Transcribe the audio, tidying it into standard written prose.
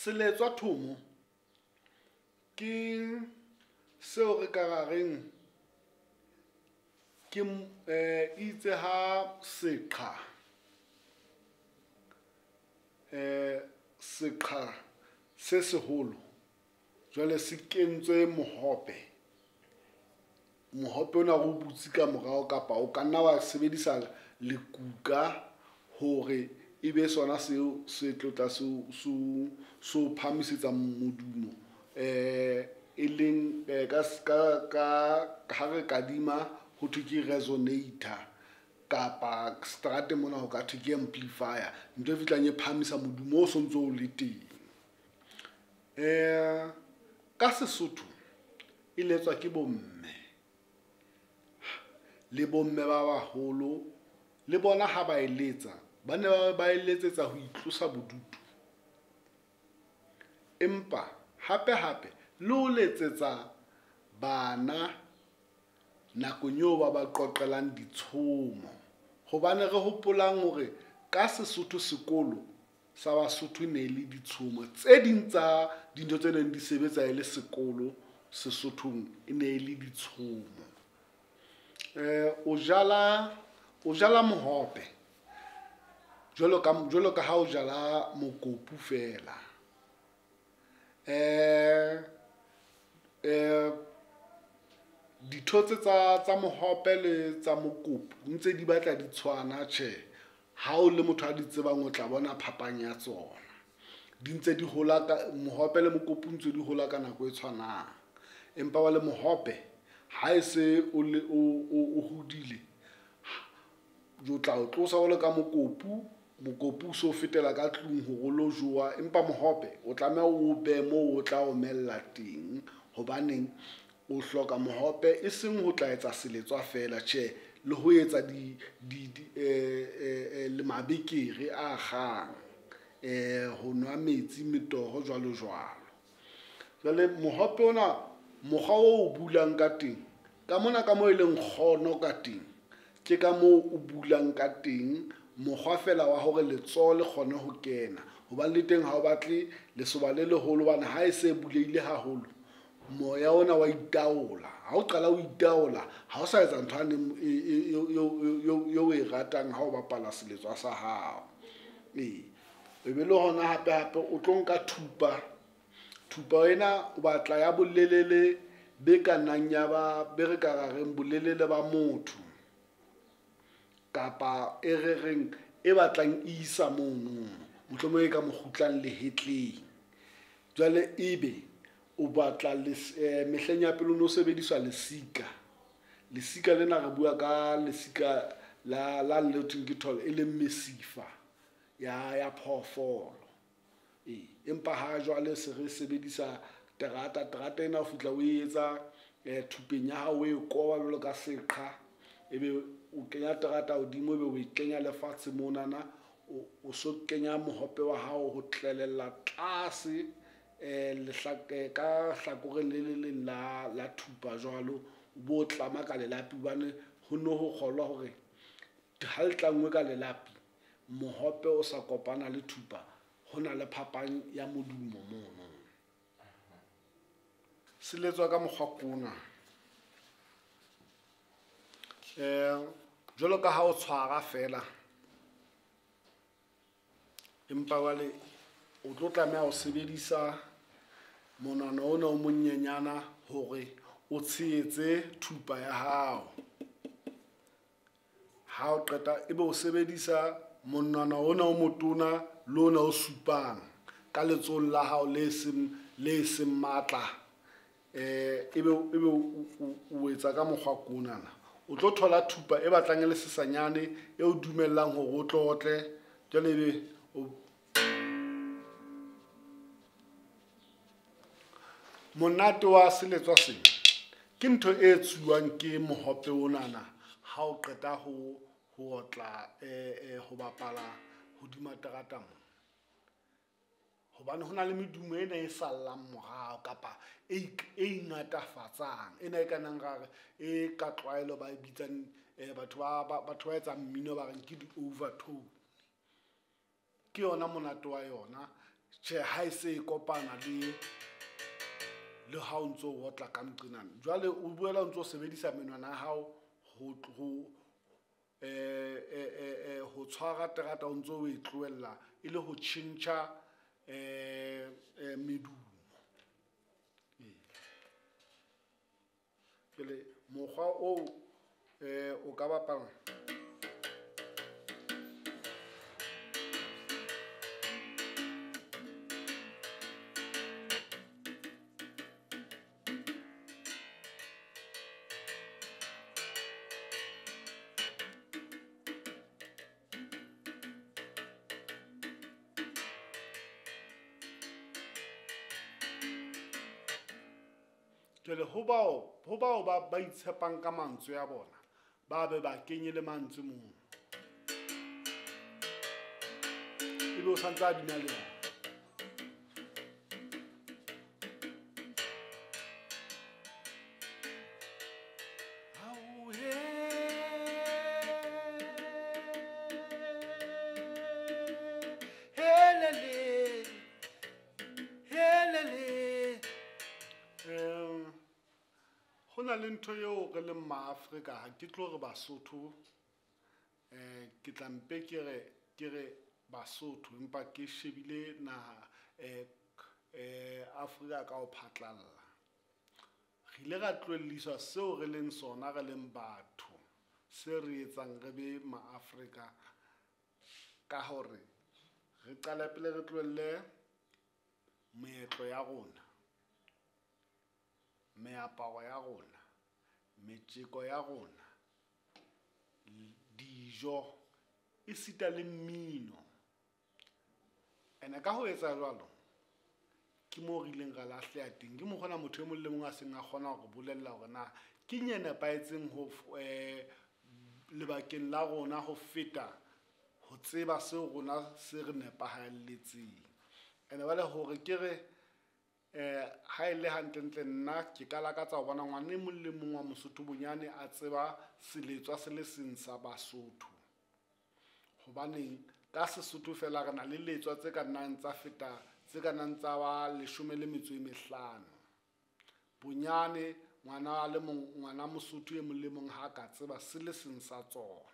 Seletswa thomo ke seo re ka ra reng ke itse ha seqha seqha se seholo jwale se kentswe mohope. Mohope ona o butse ka morao, kapa o ka nna wa sebedisa lekuka hore e be sona seo se tlotla so phahamisetsa modumo. E leng ka ha re kadima ho thwe ke resonator, kapa seterateng mona ho ka thwe ke amplifier, ntho e fihlang e phahamisa modumo o sontso o le teng. Ka Sesotho e letswa ke bomme le bomme ba baholo, le bona ha ba e letsa ba ne ba e letsetsa ho itlosa bodutu, empa hape hape le ho letsetsa bana nakong eo ba ba qoqelang ditshomo. Hobane re hopolang hore ka Sesotho sekolo sa Basotho ne le ditshomo tse ding tsa dintho tse neng di sebetsa e le sekolo Sesothong, e ne e le ditshomo. O jala mohope jwalo ka ha o jala mokopu fela. Dithotse tsa mohope le tsa mokopu ntse di batla di tshwana. Tjhe, ha o le motho a di tsebang o tla bona phapang ya tsona. Di ntse di hola ka mohope le mokopu ntse di hola ka nako e tshwanang, empa wa le mohope ha e se o le o hodile, o tla o tlosa o le ka mokopu, mokopu o so fetela ka tlung hore o lo jowa, empa mohope o tlameha o behe moo o tla omella teng. Hobaneng o hloka mohope e seng ho tla etsa seletswa fela, tjhe, le ho etsa le mabekere a kgang, ho nwa metsi, metoho jwalo jwalo. Jwale mohope ona mokgwa o bulang ka teng ka mona, ka moo e leng kgono ka teng, ke ka moo o bulang ka teng, mokgwa fela wa hore letsoho le kgone ho kena. Hobane le teng ha o batle lesoba le leholo, hobane ha e se bulehile haholo moya ona wa itaola. Ha o qala o itaola, ha o sa etsa ntho eo o e ratang ha o bapala seletswa sa hao. E be le hona hape hape o tlo nka thupa. Thupa ena o batla ya bolelele be ka nnang ya ba be re ka ra reng bolelele ba motho, kapa e re reng e batlang e isa mono, mohlomong e ka mo kgutlang lehetleng. Jwale ebe o batla mehleng ya pele o no sebediswa lesika. Lesika lena re bua ka lesika la le thweng ke thole, e leng mesifa ya phoofolo. Empa ha jwale se re sebedisa terata. Terata ena o fihla o e etsa thupeng ya hao, o e koba jwalo ka seqha, ebe o kenya terata hodimo, ebe o e kenya lefatshe monana, o so kenya mohope wa hao ho tlelella tlase ka hlakoreng le le leng la thupa jwalo, o bo tlama ka lelapi, hobane ho no ho kgolwa hore ha le tlangwe ka lelapi mohope o sa kopana le thupa, ho na le phapang ya modumo mono. Se letswa ka mokgwa kona. Jwalo ka ha o tshwara fela, empa jwale o tlo tlameha ho sebedisa monwana ona o monyenyana hore o tshehetse thupa ya hao. Ha o qeta ebe o sebedisa monwana ona o motona le ona o supang ka letsohong la hao le seng matla, ebe o etsa ka mokgwa konana. O tlo thola thupa e batlang e le sesanyane e o dumellang hore o tlotle. Jwale ebe monate wa seletswa sena ke ntho e etsuwang ke mohope onana ha o qeta ho otla ho bapala hodima terata mona. Hobane ho na le medumo ena e sallang morao kapa e ingatafatsang, ena e ka nang ra re e ka tlwaelo ba e bitsang batho ba etsang mmino ba reng ke di-overtone. Ke yona monate wa yona. Tjhe, ha e se e kopana le ha o ntso o otla ka nqenana. Jwale o boela o ntso sebedisa menwana ya hao ho tshwara terata o ntso o e tlohella e le ho tjhentjha medumo. Jwale mokgwa oo o ka bapala. Jwale ho bao ba itshepang ka mantswe a bona, ba be ba kenye le mantswe moo. Ebe o santse a bina le yona. Ho na le ntho eo re leng maAfrika, ha ke tlo re Basotho, ke tla mpe ke re Basotho, empa ke shebile naha Afrika ka ho phatlalla. Re ile ra tlohelliswa seo re leng sona, re leng batho, se re etsang re be maAfrika ka hore re qale pele re tlohelle meetlo ya rona, meaparo ya rona, metjeko ya rona, dijo, esita le mmino. Ene ka ho etsa jwalo, ke moo re ileng ra lahleha teng. Ke mokgwa ona motho e mong le mong a seng a kgona hore bolella hore na ke eng e nepahetseng ho lebakeng la rona ho feta ho tseba seo rona se re nepahalletseng. Ene jwale hore ke re ha e le hantlentle nna ke ka lakatsa ho bona ngwana e mong le mong wa Mosotho bonyane a tseba seletswa se le seng sa Basotho. Hobaneng ka Sesotho fela re na le letswa tse ka nnang tsa feta, tse ka nnang tsa ba 15. Bonyane ngwana a le mong, ngwana Mosotho e mong le mong ha ka tseba se le seng sa tsona.